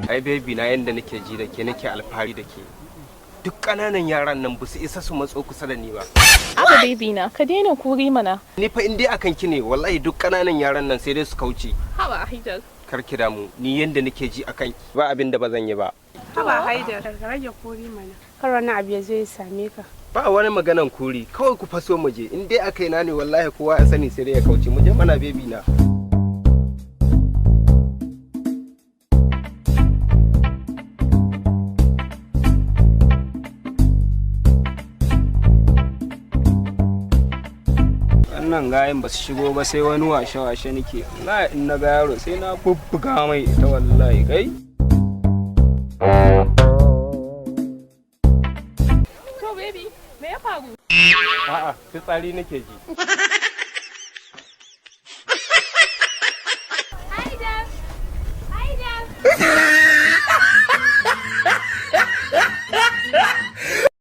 Ai baby na, yanda nake ji da ke, nake alfahari da ke, duk ƙananan yaran nan ba su isa su matso kusa da ni ba. Haba baby na, ka daina kuri mana. Ni fa in dai akan ki ne, wallahi duk ƙananan yaran nan sai dai su kauce. Haba Haidar. Kar ki damu, ni yanda nake ji akan ki, ba abin da ba zan yi ba. Haba Haidar, ka rage kuri mana. Kar wani abu ya zo ya same ka. Ba wani maganan kuri, kawai ku faso mu je. In dai akai na ne, wallahi kowa ya sani sai dai ya kauce. Mu je mana, baby na. Wannan gayen ba su shigo ba, sai wani washe-washe nake. Wallahi in na ga yaro sai na bubbuga mai ita, wallahi kai. To baby, me ya faru? A'a, fitsari nake ji.